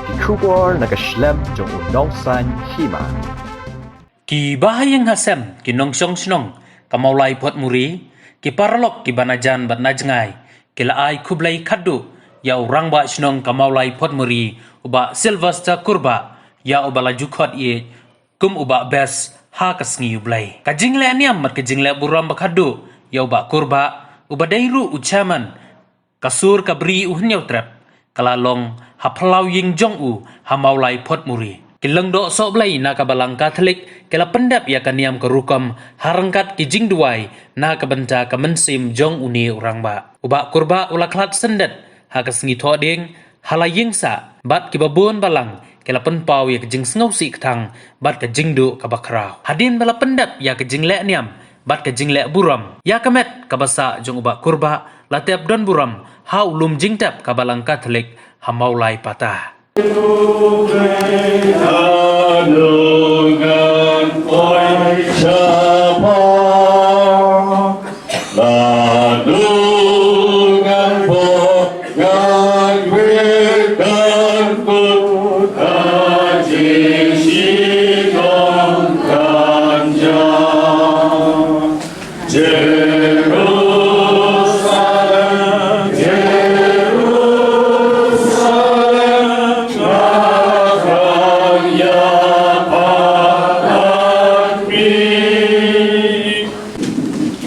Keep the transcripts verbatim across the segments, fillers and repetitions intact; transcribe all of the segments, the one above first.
Ki khubor na ka shlem jong u Nongsaiñ Hima. Ki bahaïing hasem, ki nongshong shnong ka Mawlai Port Muri, ki paralok ki ba na jan bad na jngai, ki la ai khublei khatduh ïa u rangbah shnong ka Mawlai Port Muri, u Bah Sylvester Kurbah, ïa uba la ju khot ïa kum u Bah Best ha ka sngi U Blei. Ka jingleh niam bad ka jingleh burom ba khatduh ïa u Bah Kurbah, uba dei ruh u chairman ka sur ka bri u Hynñiewtrep, ka la long ha phyllaw ïing jong u ha Mawlai Port Muri. Ki lyngdoh sohblei na ka Balang Katholik ki la pyndep ïa ka niam ka rukom ha ryngkat ki jingduwai na ka bynta ka mynsiem jong une u rangbah. U Bah Kurbah u la khlad syndet ha ka sngi Thohdieng ha la ïing sah, bad ki babun balang ki la pynpaw ïa ka jingsngewsih kthang bad ka jingduh kaba khraw. Hadien ba la pyndep ïa ka jingleh niam bad ka jingleh burom, ïa ka met kaba sah jong u Bah Kurbah la tep don burom ha u lum jingtep ka Balang Katholik ha Mawlai Pata.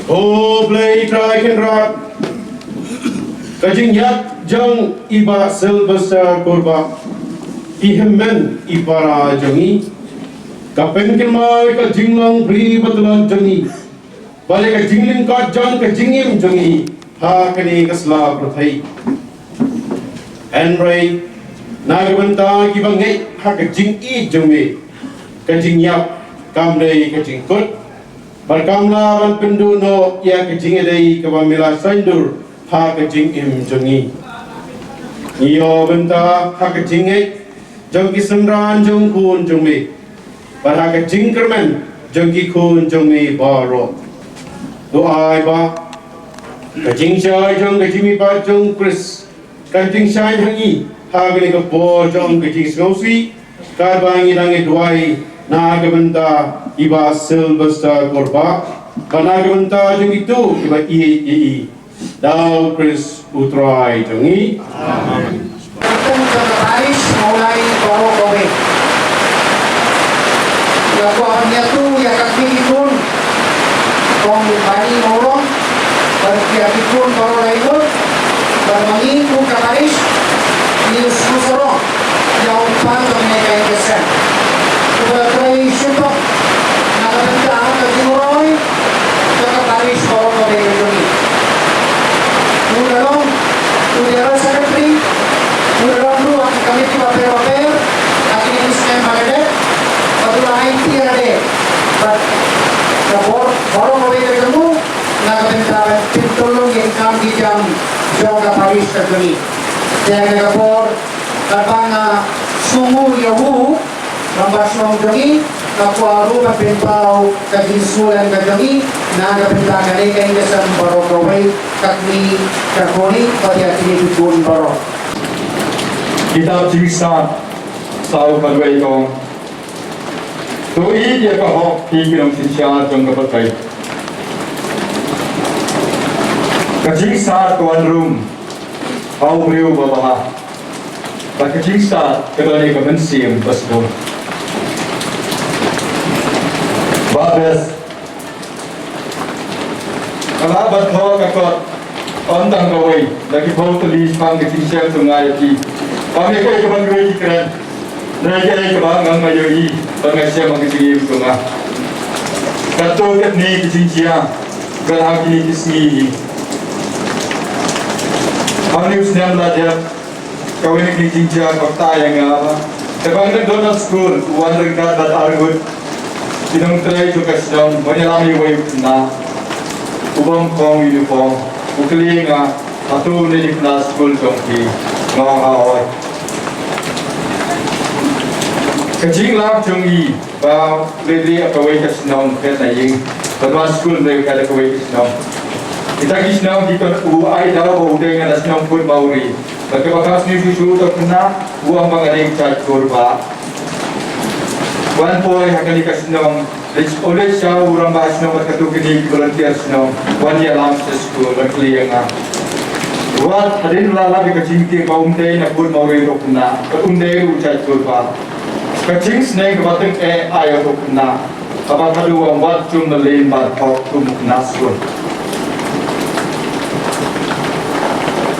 Khublei Trai Kynrad. Ka jingïap jong i Bah Sylvester Kurbah, i hynmen i para jong ngi, ka pynkynmaw ïa ka jinglong bri ba tlot jong ngi, bad ïa ka jinglyngkot jong ka jingim jong ngi ha kane ka sla pyrthei. Hynrei na ka bynta kiba ngeit ha ka jingïeit jong me, ka jingïap kam dei ka jingkut, bad kam lah ban pynduh noh ïa ka jingïadei kaba me la saiñdur ha ka jingim jong ngi. Ngi ïoh bynta ha ka jingngeit jong ki synran jong khun jong me, bad ha ka jingkyrmen jong ki khun jong me baroh. To ai ba ka jingshai jong ka jingmihpat jong u Khrist kan jingshai ha ngi ha kane ka por jong ka jingsngewsih, katba ngi dang ïa duwai na ka bynta i Bah Sylvester Kurbah, bad na ka bynta jong kito kiba ïeit ïa i. Da u Khrist u Trai jong ngi. Amen. Kyrteng jong ka parish Mawlai baroh kawei. Nga kwah ban ïathuh ïa ka kmie ki khun, Kong Bani Mawlong, bad ïa ki khun baroh laingut, bad ma ngi kum ka parish ngi sngewsarong ïa u kpa jong kane ka ïing ka sem uba la trei shitom na ka bynta ka jingroi jong ka parish baroh kawei ka jong ngi. U la long u General Secretary, u la long ruh ha ki committee bapher bapher ha kine ki snem ba la dep, bad u la aiti ïa lade bad ka bor baroh kawei ka jong u na ka bynta ban pyntyllun ïa ki kam ki jam jong ka parish ka jong ngi. Te ha kane ka por, katba nga sngewnguh ïa u rangbah shnong jong ngi, nga kwah ruh ban pynpaw ka jingsngewlem ka jong ngi na ka bynta kane ka ïing ka sem baroh kawei, ka kmie ka kmie bad ïa kine ki khun baroh. Kitab Jingstad saw khatwei ka ong, to ïeit ïa ka hok, phi ki nongsynshar jong ka pyrthei. Ka jingstad ka wan rung ha u briew ba bha, bad ka jingstad ka don ïa ka mynsiem ba sbun. Bah Best, ka lah ban thoh ka kot ym tang kawei, da ki phew tylli shaphang ka jingshem jong nga ïa phi. Ba me kaei kaban iwei ki kren, hynrei kaei kaba nga ïohi bad nga shem ha ka jingim jong nga. Katto katne ki jingjia, kane ha kine ki sngi hi. Hangne u snem la dep, kawei na ki jingjia kaba ktah ïa nga ba, katba nga dang don ha skul, u wan ryngkat bad arngut ki nongtrei jong ka shnong ban ïalam ïa uwei u khynnah u bym phong uniform. U kylli ïa nga, hato une u dei u khynnah skul jong phi? Nga ong hooid. Ka jinglap jong ngi ba u leit rieh ha kawei ka shnong phet na ïing, bad wan skul hynrei phet ha kawei ka shnong. Kita ki shnong ki, u ai daw ba u dei na shnong Port Mawrie. Bad kaba kham sniew shuh shuh, u khynnah u ong ba nga dei u jait Borbah. Wan poi ha kane ka shnong, leit, u leit sha u rangbah shnong bad katto katne ki volunteer shnong, wan ïalam sha skul, wan kylli ïa nga. Wat hadien la lap ïa ka jingtieng ba um dei na Pud Mawri ruh u khynnah, bad um dei ruh u jait Borbah. Ka jingsneng kaba tyngeh ai ïa u khynnah. Haba ka duh, u ong wat jum mlien bad hok kum u khynnah skul.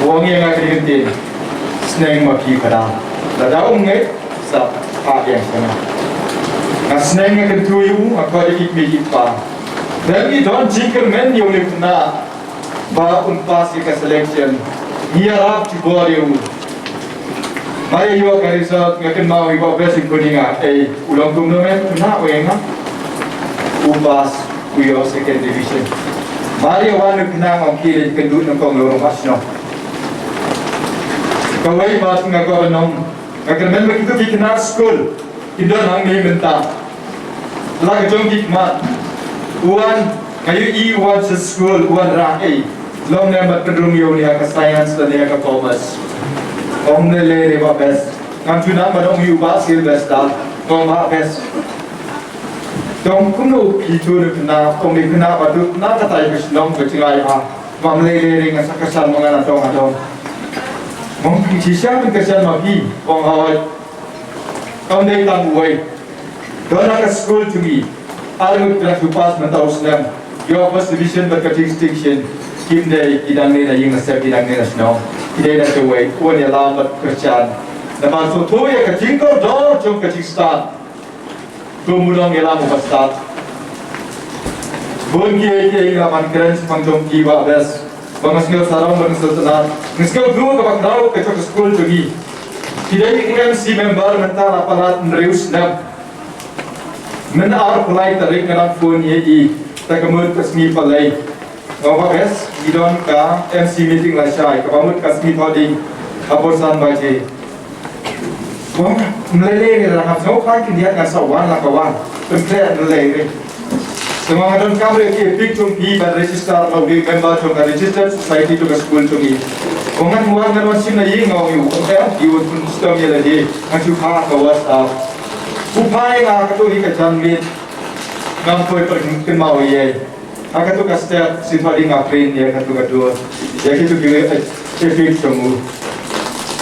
U ong ïa nga kane ka ktien, sneng ma phi phadar. Lada um ngeit, sa phah biang sha nga. Nga sneng, nga kyntu ïa u, nga khot ïa ki kmie ki kpa. Lada ki don jingkyrmen ïa une u khynnah ba un pass ïa ka selection, ngi ïarap jubor ïa u. Mar ïa ïoh ka result, nga kynmaw ïa u Bah Best, u kylli nga, "Ei, u long kumno, mem?" Khynnah u ong ïa nga, "U pass, u ïoh second division." Mar ïa wan u khynnah, nga ong, "Khie leit kynduh nyngkong ïa u rangbah shnong." Kawei pat nga kwah ban ong, nga kyrmen ba kito ki khynnah skul ki don hangne mynta. La ka jong ki khmat, u wan, nga ïohi u wan sha skul, u wan rah ei. Long ne mat pynrung ïa une ha ka science lane ha ka commerce. Ong ne lei re Bah Best. Ngam ju nang ban ong ïa u Bah Sylvester, ong Bah Best. Dong kumno phi tu ne khynnah, ong ne khynnah ba tu na ka tai ka shnong ka jngai ha. Ngam lei lei re, nga sa kyrshan ma nga na dong na dong. Ong phi shisha phi kyrshan ma phi, ong hawai. Kam dei tang uwei. Don ha ka skul jong ngi ar ngut ki dang shu pass mynta u snem. Ïoh first division bad ka distinction. Kim dei ki dang ne na ïing na sem, ki dang ne na shnong. Ki dei na kawei, u wan ïalam bad kyrshan. Namar sngewthuh ïa ka jingkordor jong ka jingstad. Kum u nongïalam uba stad. Bun kiei kiei nga ban kren shaphang jong ki Bah Best. Ba nga sngew sarong, ba nga sngew tynat. Nga sngew duh kaba khraw ka jong ka skul jong ngi. Ki dei u M C member mynta la palat hynriew snem. Mynta arphew lai tarik nga dang phone ïa i. Ta ka mut ka sngi Palei. Nga ong Bah Best, ngi don ka M C meeting lashai, kaba mut ka sngi Thohdieng. Ha por san baje. Ong, mlei lei re, nga sngewthuh khyndiat, nga sa wan la ka wan. Pynkhreh mlei re. Te nga ong nga donkam re ki EPIC jong phi ban register, nga u dei member jong ka registered society jong ka skul jong ngi. Ong ngan wan, ngan wan shim na ïing, nga ong ïa u, ong em, ïa u pynstop ïa lade, ngan shu phah ha ka WhatsApp. U phah ïa nga ha kato hi ka janmiet. Ngam poi pynkynmaw ïa i. Ha kato ka step, shisha dei nga print ïa kato ka dur. Ïa kito kiwei, eh, EPIC jong u.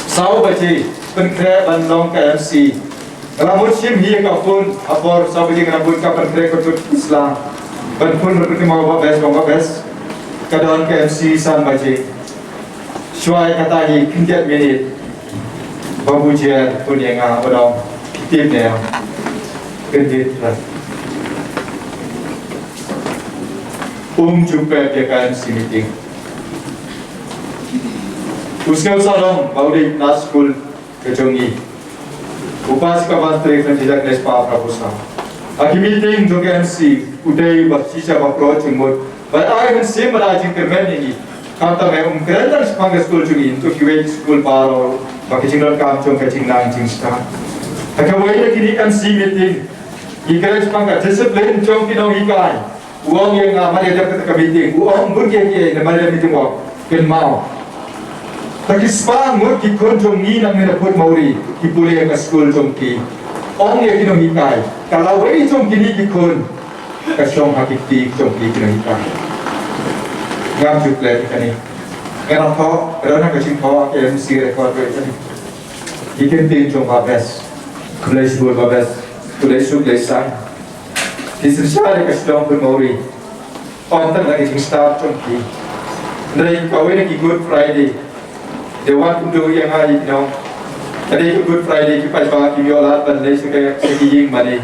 Saw baje, pynkhreh ban long ka M C. Nga la mut shim hi ïa ka phone, ha por saw baje nga la mut ka pynkhreh ka tut ki sla. Ban phone ban pynkynmaw Bah Best, ong Bah Best. Ka don ka M C san baje. Shuwa ïa kata hi khyndiat minit. Babu Jer phone ïa nga, u ong, phi tip ne em? Kyndit. Um ju pep ïa ka M C meeting. U sngew sarong ba u dei na skul ka jong ngi. U pass ka bynta ka jingïaid leh spah pra pusa. Ha ki meeting jong ka M C, u dei ba shisha ba proud jingmut. Ba ai mynsiem ba da jingkyrmen ïa ngi. Khamtam eh um kren tang shaphang ka skul jong ngi, to kiwei ki skul baroh, ba ka jingdonkam jong ka jingnang jingstad. Ha kawei na kine M C meeting, ngi kren shaphang ka discipline jong ki nonghikai. U ong ïa nga, mar ïa dep kata ka meeting, u ong bun kiei kiei, namar ïa meeting u ong, kynmaw. Ta ki spah ngut ki khun jong ngi nangne na Pud Mawri, ki pule ïa ka skul jong ki. Ong ïa ki nonghikai, ka lawei jong kine ki khun ka shong ha ki kti jong ki, ki nonghikai. Ngam ju klet ïa kane. Nga nang thoh, ka don ha ka jingthoh, ka M C record ïa kane. Ki ktien jong Bah Best. Khublei shibun Bah Best. Khublei suk, khublei sang. Ki synshar ïa ka shnong Pud Mawri. Ym tang na ka jingstad jong ki. Hynrei kawei na ki Good Friday. Dei wan kumjuh ïa nga ïa ki nong. Ka dei ka Good Friday, ki paidbah kim ïoh lad ban leit sha ka, sha ki ïing mane.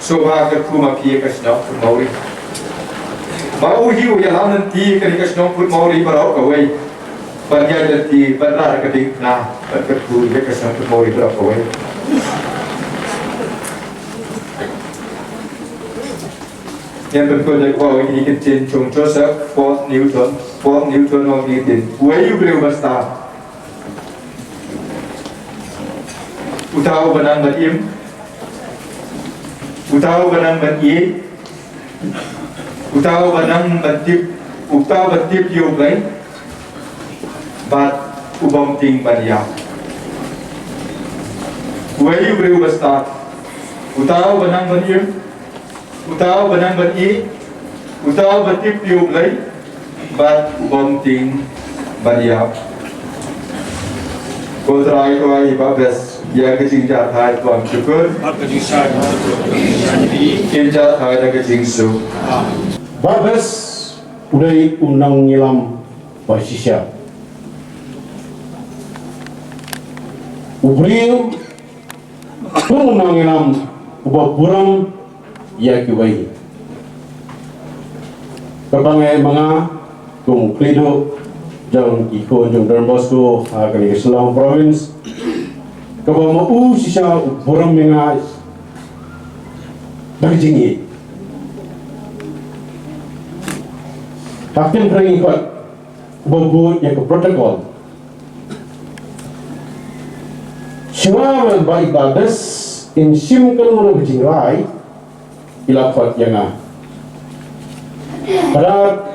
Sngewbha kyrkhu ma phi ïa ka shnong Pud Mawri. Ma u hi u ïalam lynti kane ka shnong Pud Mawri baroh kawei. Ban ïaid lynti, ban rah ka diengphna, ban kyrkhu ïa ka shnong Pud Mawri baroh kawei. Ngan pynkut ïa phi ïa ki ktien jong Joseph Ford Newton. Ford Newton u ong ïa ki ktien, uei u briew ba stad? Uta uba nang ban im, uta uba nang ban ïeit, uta uba nang ban tip, uta uba tip ïa U Blei, bad U bym tieng ban ïap. Uwei u briew ba stad. Uta uba nang ban im. Uta uba nang ban ïeit. Uta uba tip ïa U Blei. Bad u bym tieng ban ïap. Ko Trai, ko ai ba best ïa ka jingjahthait, ko ai shukor. Bad ka jingsai, ka jingsai. Kin jahthait da ka jingsuk. Ba best u dei u nongïalam ba shisha. U briew kum u nongïalam uba burom ïa kiwei. Kaba nga ïa ma nga kum u khlieh duh jong ki khun jong Don Bosco ha kane ka Shillong Province, kaba ma u shisha u burom ïa nga da ka jingïeit. Ha ktien phareng ngi khot uba bud ïa ka protocol. Shuwa ban ba i Bah Best in shim kano kano ka jingrai, i la khot ïa nga. Parat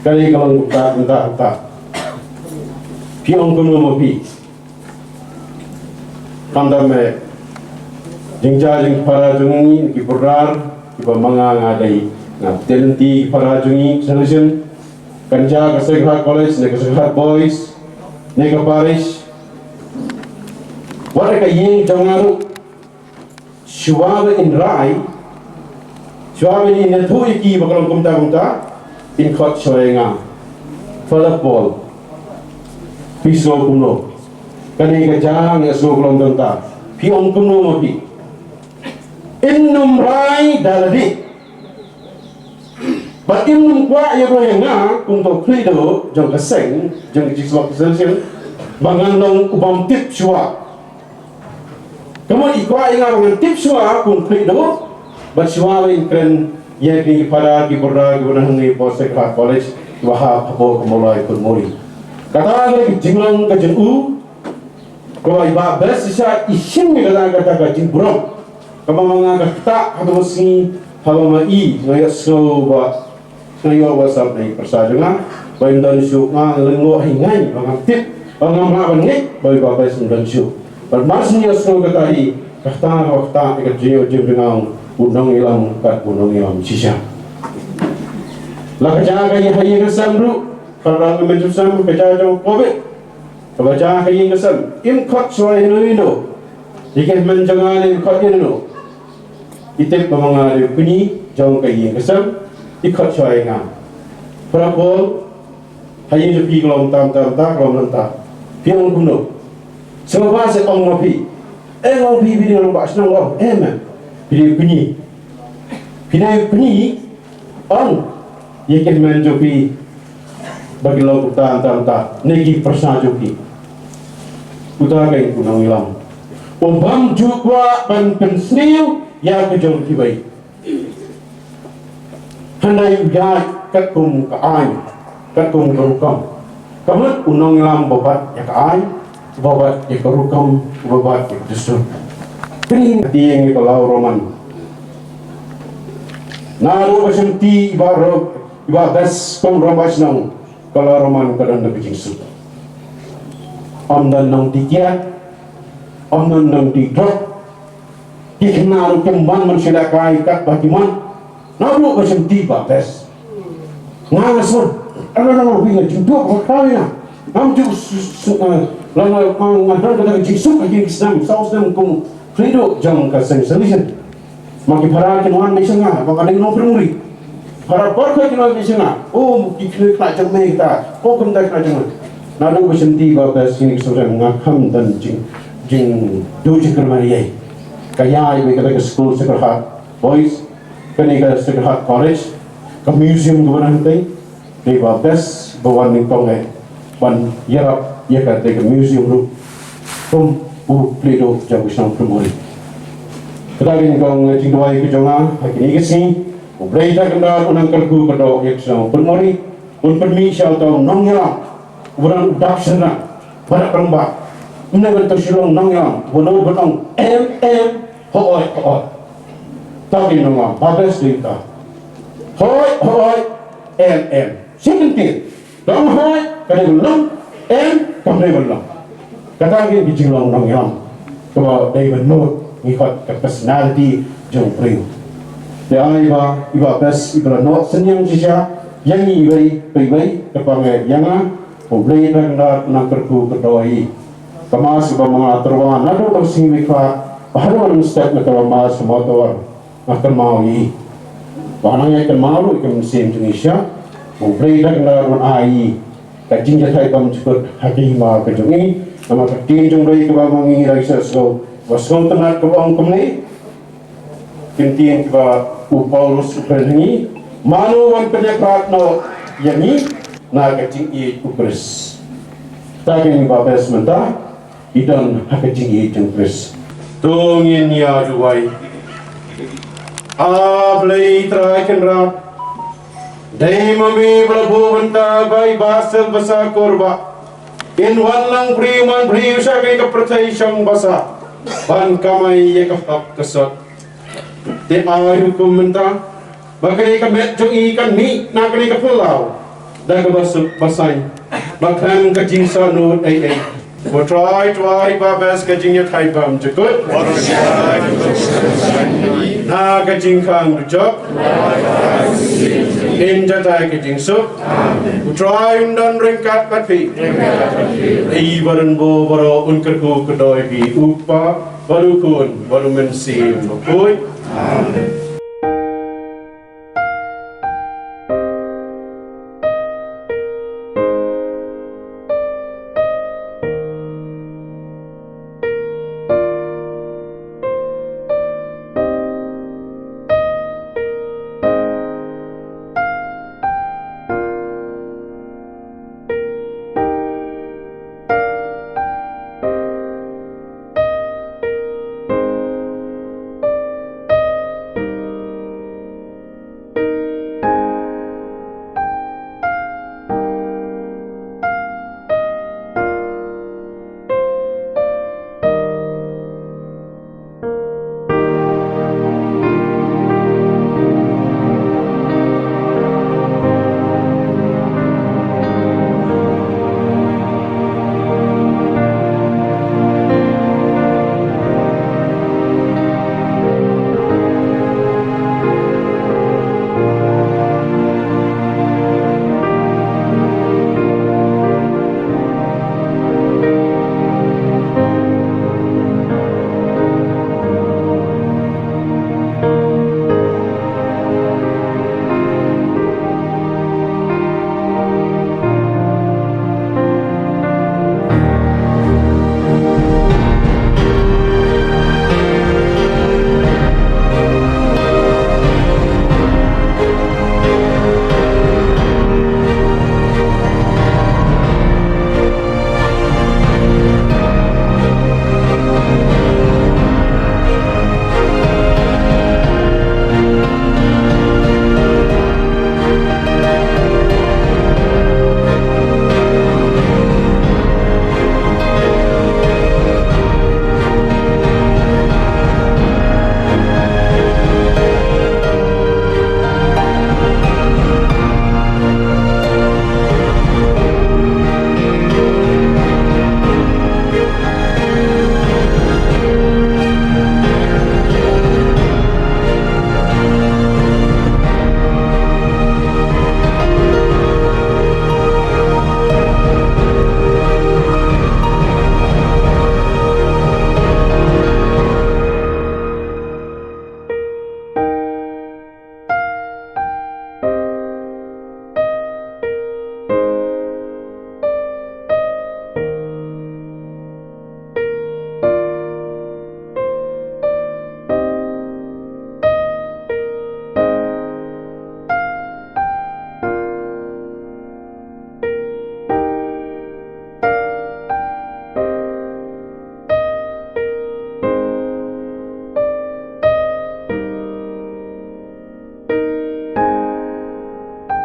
kane ka long kumta, kumta, kumta. Phi ong kumno ma phi? Khamtam eh, jingjia jingphara jong ngi ki border, kiba ma nga nga dei, nga pynthikna ki para jong ngi, solution. Kan jia ka Sacred Heart College, ne ka Sacred Heart Boys, ne ka parish. Wat ka ïing jong nga ruh. Shuwa ba in rai, shuwa ba in ïathuh ïa ki ba ka long kumta kumta, in khot shuwa ïa nga. Father Paul, phi sngew kumno? Kane ka jia nga sngew ka long kumta. Phi ong kumno ma phi? In ym rai da lade. Bad in ym kwah ïa ba ïa nga kum uto u khlieh duh jong ka seng, jong ka Jingstad Association, ba ngan long u bym tip shuwa. Ka mut i kwah ïa nga ba ngan tip shuwa kum u khlieh duh, bad shuwa ba in kren ïa kine ki para, ki para, kiba nang hangne hapoh Sacred Heart College, kiba hap hapoh ka Mawlai Phuntmuri. Kata ka dei ka jinglong ka jong u, kaba i Bah Best shisha i shim ïa kata, kata ka jingburom. Kaba ma nga ka ktah ha kata ka sngi, haba ma i nga ïohsngew ba, nga ïoh WhatsApp na i pyrsa jong nga, ba im don shuh, nga lyngngoh hi ngai ba ngam tip, ba ngam lah ban ngeit ba i Bah Best im don shuh. Bad mar shu ïohsngew kata hi, ka ktah, ka ktah ïa ka jingïoh jingpynïaw u nongïalam kat u nongïalam shisha. La ka jia ka ïing ha ïing ha sem ruh, ka rang ka mynjur sem, ka jia jong Covid. Kaba jia ka ïing ka sem, im khot shuwa ïano ïano. Ïa ki hynmen jong nga ne im khot ïano. I tip ba ma nga dei u kñi jong ka ïing ka sem, i khot shuwa ïa nga. Para Paul, ha ïing jong phi ka long tam tam ta, ka long tam ta. Phi ong kumno? Sngewbha seh ong ma phi. Em ong phi, phi dei u rangbah shnong, ong em em. Phi dei u kñi. Phi dei u kñi. Ong ïa ki hynmen jong phi ba ki long kumta kumta kumta, ne ki pyrsa jong phi. Uta ka dei u nongïalam u bym ju kwah ban pynsniew ïa ka jong kiwei. Hynrei u ïaid katkum ka aiñ, katkum ka rukom. Ka mut u nongïalam uba bat ïa ka aiñ, uba bat ïa ka rukom, uba bat ïa ka dustur. Kane ka tieng ïa ka law Roman. Naduh ba shimti i Bah Ro-, i Bah Best kum rangbah shnong, ka law Roman ka don da ka jingsuk. Ym don nongdie kiad, ym don nongdie drok. Ki khynnah ruh kim wan ban shu lehkai katba ki mon. Naduh ba shimti i Bah Best. Nga nga sngewbha. Ano ano ano, phi nga jingduh ba khrau ïa nga. Ngam ju s-, s-, eh, la nga nga nga don kata ka jingsuk ha ki snem, saw snem kum khlieh duh jong ka seng Salesian. Ma ki para kin wan beit sha nga, ma nga dei nongpynmuri. Para baroh kin wan beit sha nga. Oh, ki khynnah jong me kita. Oh, kumta khynnah jong me. Naduh ba shimti i Bah Best, kine ki snem nga kham don jing, jingduh jingkyrmen ïa i. Ka ïa i beit kata ka skul Sacred Heart Boys, kane ka Sacred Heart College, ka museum kaba nang tei, dei i Bah Best ba wan nyngkong eh ban ïarap ïa kata ka museum ruh kum u khlieh duh jong ka shnong Phuntmuri. Kata ka nyngkong ka jingduwai ka jong nga ha kine ki sngi, U Blei Trai Kynrad un nang kyrkhu kyrdoh ïa ka shnong Phuntmuri, un pynmih sha uta u nongïalam uba don u dap shynrang bad rangbah. Ym dei ban tip shuh long nongïalam uba don ban ong em em, hooid hooid. Tang ki nongïalam, Bah Best dei uta. Hooid hooid, em em. Shi kyntien. Dang hoi ka dei ban long, em kam dei ban long. Kata ka dei ka jinglong nongïalam kaba dei ban nud, ngi khot ka personality jong u briew. Te ai ba i Bah Best iba la noh synñiang shisha ïa ngi iwei pa iwei, kyrpang ïa nga, U Blei Trai Kynrad un nang kyrkhu kyrdoh ïa i. Ka Mass kaba ma nga tyrwa naduh ka sngi Baikra ba haduh mynstep na ka Mass ka Mawtor. Nga kynmaw ïa i. Ba nang ïa kynmaw ruh ïa ka mynsiem jong i sha. U Blei Trai Kynrad un ai i ka jingïatai bymjukut ha ka hima ka jong i. Namar ka ktien jong U Blei kaba ma ngi la ïohsngew, ba sngewtynnat kaba ong kumne. Ki ktien kiba u Paulus u kren ha ngi. Mano ban pynïakhlad noh ïa ngi na ka jingïeit u Khrist? Te kine Bah Best mynta i don ha ka jingïeit jong u Khrist. To ngin ïa duwai. A Blei Trai Kynrad, dei ma me ba la buh bynta ba i Bah Sylvester Kurbah in wan lang briew man briew sha kane ka pyrthei shong basa ban kamai ïa ka hok ka sot. Te ai hukum mynta ba kane ka met jong i kan mih na kane ka phyllaw da kaba suk ba saiñ, ba khlem ka jingsahnud ei ei. Ko Trai, to ai i Bah Best ka jingïatai bymjukut na ka jingkhang dujok, in jatai ka jingsuk. Ko Trai un don ryngkat bad phi. I Baron Bor baroh un kyrkhu kyrdoh ïa phi, U Kpa bad U Khun bad U Mynsiem Bakhuid. Amen.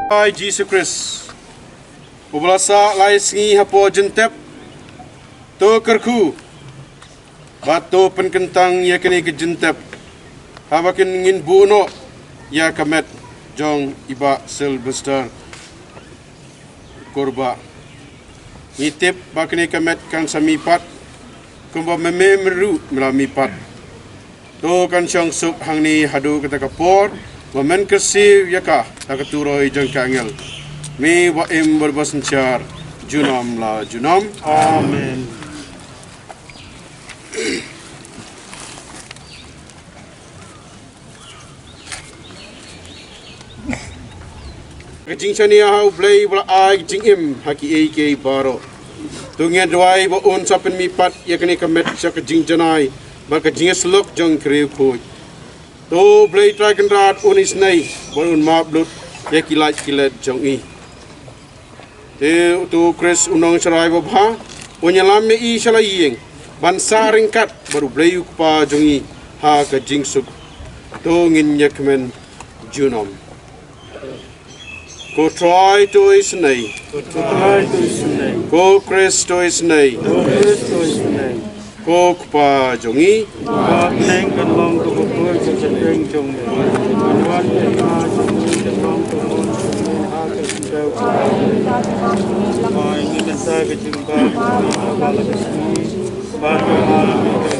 Ai Jisu Khrist, uba la sah lai sngi hapoh jyntep, to kyrkhu bad to pynkyntang ïa kane ka jyntep haba kin ngin buh noh ïa ka met jong i Bah Sylvester. Pyrba. Ngi tip ba kane ka met kan sa mihpat, kumba mynta ruh me la mihpat. To kan shong suk hangne haduh kata ka por ba men kyrsiew ïa ka da ka turoi jong ka angel. Me ba im bad ba synshar junom la junom. Amen. Ka jingshaniah ha U Blei ba la ai ka jingim ha kiei kiei baroh. To ngin duwai ba un sa pynmihpat ïa kane ka met sha ka jingjanai bad ka jingïasyllok jong ka riewkhuid. To U Blei Trai Kynrad un isynei bad un map lut ïa ki lait ki let jong i. Te uto u Khrist u nongsharai babha un ïalam ïa i sha la ïing ban sah ryngkat bad U Blei U Kpa jong i ha ka jingsuk. To ngin ïakmen junom. Ko Trai to isynei. Ko Trai to isynei. Ko Khrist to isynei. Ko Khrist to isynei. Ko Kpa jong ngi. Ba ha bneng kan long ka burom ka kyrteng jong me. Kan wan ka hima jong me, kan long ka mon jong me ha ka khyndew. Ba ngi mynta ka jingbam jong ngi ha kane ka sngi. Ba ka hima jong me kan